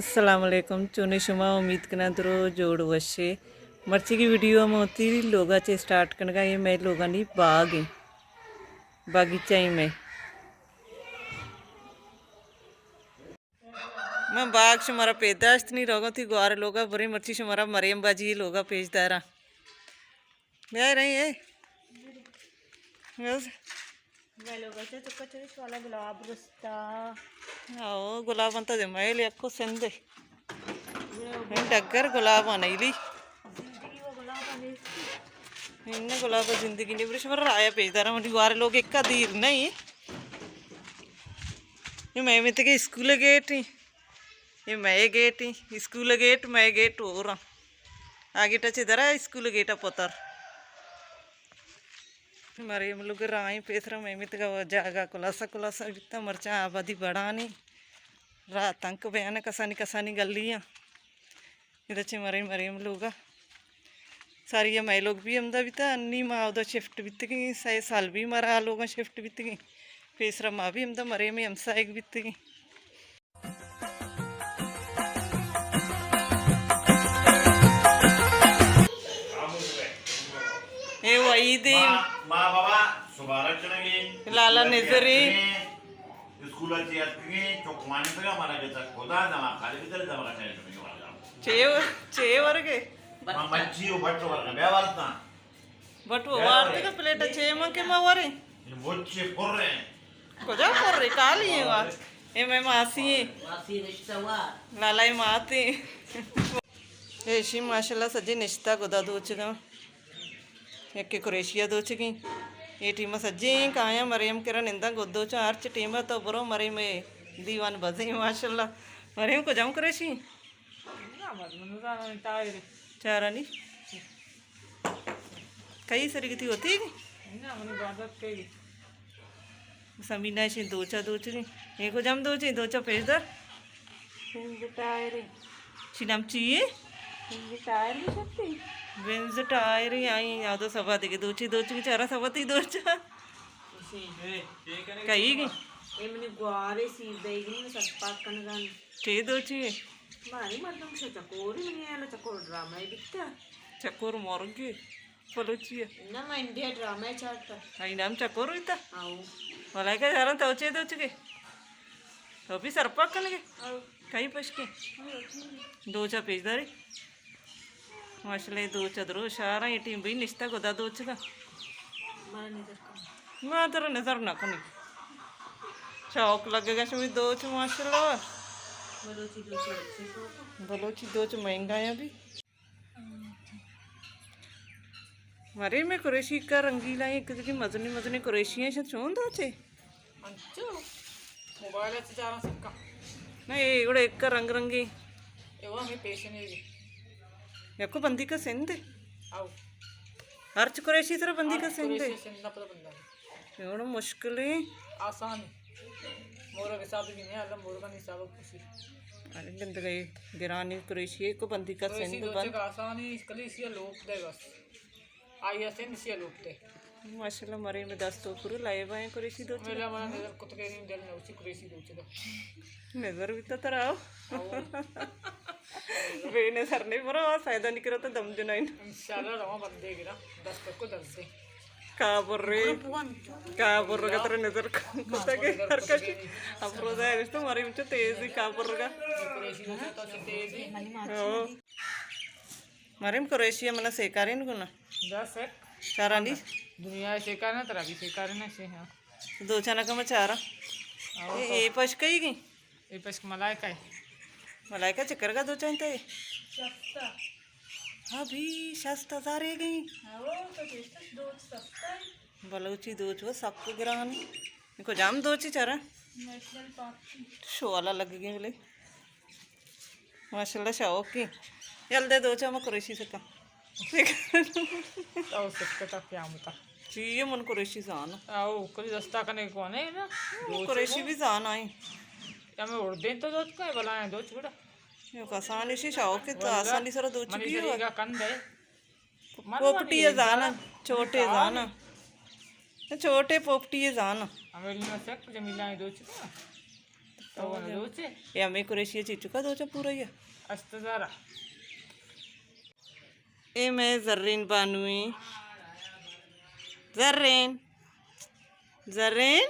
السلام علیکم، چونے شما؟ امید کناں درو جوڑ وشے۔ مرچی کی ویڈیو ہم ہوتی لوگا چے سٹارٹ کنگا، یہ مئے لوگانی باغ ہیں، باغیچہ ہیں مئے۔ من باغ شمارا پیش داشت نی روگا تی گوار لوگا، برے مرچی شمارا مریم باجی لوگا پیش دارا۔ بیا رہی ہے۔ بس۔ مئے لوگ اچھا چکا چوش والا گلاب رستا۔ آو، گلاب انت دے مئے لیکو سندے۔ من ڈگر گلاب آنیلی۔ زندگی و گلاب آنیلی۔ ان گلاب زندگی نے برش مر رایا پیش دارا منی گوار لوگ ایک کا دیر نہیں۔ یہ مئے میتگے اسکول گیٹ ہیں۔ یہ مئے گیٹ ہیں۔ اسکول گیٹ، مئے گیٹ اور ہیں۔ آ گیٹ اچھے درا اسکول گیٹ پتر۔ مریم لوگ رائیں پیسرا مئے میتگا جاگا کلاسا کلاسا بیتا، مرچاں آبادی بڑانی۔ را تنک بیان کسانی کسانی گلیاں۔ ادا چہ مریم، مریم لوگا۔ ساری مئے لوگ بھی ہمدا بیتا، انی ما اودا شفٹ بیتگیں، سئے سال بھی مارا آ لوگاں شفٹ بیتگیں۔ پیسرا ما بھی ہمدا مریم ہمسائگ بیتگیں۔ اے وحید ایں۔ ما، ما بابا سبارہ کنگی۔ لالا نظر ایں۔ اسکول ءَ چہ اتکگیں، چک وانینتگ ءَ مارا گچک کدا، دماغ خالی بیتگ، دماغ ءَ چائے شمے ورگا۔ چے، چے ورگے؟ ما مچھی و بٹ ورگا بیا وارتاں۔ بٹ و وارتگ پلیٹ ءَ چے من کہ ما وریں۔ یہ مچے پر ہیں۔ کجا پر ہیں؟ کالی ہیں وا۔ اے مئے ماسی ہیں۔ ماسی رشتہ وار۔ لالا ءِ مات ہیں۔ ایشی ماشاءاللہ سجے نشتہ گدا دوچگاں۔ یکے کریشی ءَ دوچگیں۔ اے ٹیم ءَ سجیں کایاں مریم کرا ننداں گد دوچاں۔ ہرچ ٹیم ءَ تو برو مریم ءِ دیوان بزیں ماشاءاللہ۔ مریم کجام کریشی؟ نہ، من، من زاناں ٹائر۔ چارانی؟ کئی سری گتی ہوتی؟ نہ، من عبادت کئی۔ سمینا شی دوچا دوچی۔ اے کجام دوچی؟ دوچا پیش دار۔ Benz tyre. چی نام چی ہے؟ بنز ٹائر بھی سکتی۔ بنز ٹائر آئی، آدو سبا دگے دوچی دوچی، چارا سبا تی دوچا۔ کئی گی؟ اے منی گوارے سیر دے گی، سر پاک کنگان۔ چی دوچی ہے؟ ماری مردم شو چکوری منی، الا چکور ڈرامہ بیتا۔ چکور مرگی۔ بلوچی ءَ۔ نہ، ما انڈیا ڈرامہ ءَ چارتا۔ آئی نام چکور بیتا؟ آؤ۔ ملائکہ جاران تو چے دوچگے؟ تو بھی سرپاک کنگے؟ آؤ۔ کئی پشکے؟ آؤ۔ دوچا پیش داری۔ ماشاءاللہ، دوچا درو شارا، یہ ٹیم بھی نشتا گدا دوچگا۔ مارا نظر کن۔ ما ترا نظر نہ کنی۔ شوق لگے گا شمی دوچ، ماشاءاللہ۔ بلوچی دوچ اچھے شوق۔ بلوچی دوچ مہنگا ہیں بھی۔ مرے میں قریشی کا رنگیلا، ایک دگی مزنی مزنی قریشی ہیں، شاید چون دوچے۔ انچو موبائل ءَ چاراں سکا۔ نہ، اے گڑا ایک کا رنگ رنگی۔ اے وہ ہمیں پیشن ہے۔ یکو بندی کا سندھ ہے۔ آؤ۔ ہرچ قریشی سرا بندی کا سندھ ہے۔ قریشی سندھ نہ پتہ بندہ۔ اے گڑا مشکل ہے۔ آسان ہے۔ مورگ حساب بھی نہیں، اللہ مورگانی حساب خوشی۔ ارے گندگے گرانی قریشی کو بندی کا قریشی سندھ دوچگ بند۔ آسانی، اس کلی سی لوگ دے بس۔ آئی ءَ سندھ سی لوٹتے۔ ماشاءاللہ، مرے میں دست و پورے لائے بائیں قریشی دوچی۔ میلا منا نظر کتگے نیم دل نوچی قریشی دوچی دا۔ نظر بیتا ترا۔ آؤ۔ بے نظر نہیں برو، فائدہ نہیں کرو تو دم جنائن۔ انشاءاللہ رواں بندے گرا، دست کو دست دے۔ کابر رے۔ کابر رگا ترا نظر کتگے ہر کشی۔ اب روزہ ہے رشتہ مرے مچو تیزی کابر رگا۔ قریشی دوچی تو تیزی۔ آؤ۔ مریم قریشی ءَ منا سیکارین گنا۔ دس ایک۔ چارانی؟ دنیا ءَ سیکار نہ، ترا بھی سیکار نہ سے، ہاں۔ دوچانا کم چارا۔ آؤ اے، تو۔ اے پشکئی گی؟ اے پشک ملائکہ ہے۔ ملائکہ چکر کا دوچائیں تے؟ سستا۔ ہاں بھی شست ہزار ہے گی۔ ہاں، وہ تو دیکھتا دوچ سستا ہے۔ بلوچی دوچ وہ سک گرانی۔ کجام دوچی چارا؟ نیشنل پارک کی۔ شوالا لگ گئی بلے۔ ماشاءاللہ شوقی۔ یل دے دوچا ما قریشی سکا۔ او سکتا قیامتا۔ چی من قریشی زان۔ او کلی دستا کنے کوانے نا۔ قریشی بھی زان آئی۔ یا میں اردین تو دوچ کا بلائیں دوچ بڑا۔ یو کسانی شی شوق تو آسانی سر دوچ منی کی ہو۔ شریگا کند ہے۔ پوپٹی ءَ زاناں، چھوٹے زاناں۔ چھوٹے پوپٹی ءَ زاناں۔ ہمے لینا سک جمیلہ ءَ دوچ کا۔ تو نہ دوچے؟ اے ہمیں قریشی چیچو کا دوچا پورا یہ۔ است زارا۔ اے میں زرین بانوی۔ زرین۔ زرین۔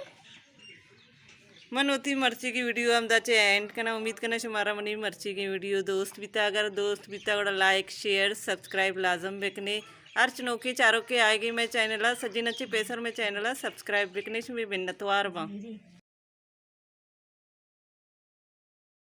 من وتی مرچی کی ویڈیو ہم دا چے اینڈ کنا۔ امید کنا شمارا منی مرچی کی ویڈیو دوست بیتا۔ اگر دوست بیتا گڑا لائک، شیئر، سبسکرائب لازم بکنے۔ ہرچ نوکے چاروکے آئے گی میں چینل ء، سجین چے پیسر میں چینل ء سبسکرائب بکنے، شمی منتوار باں۔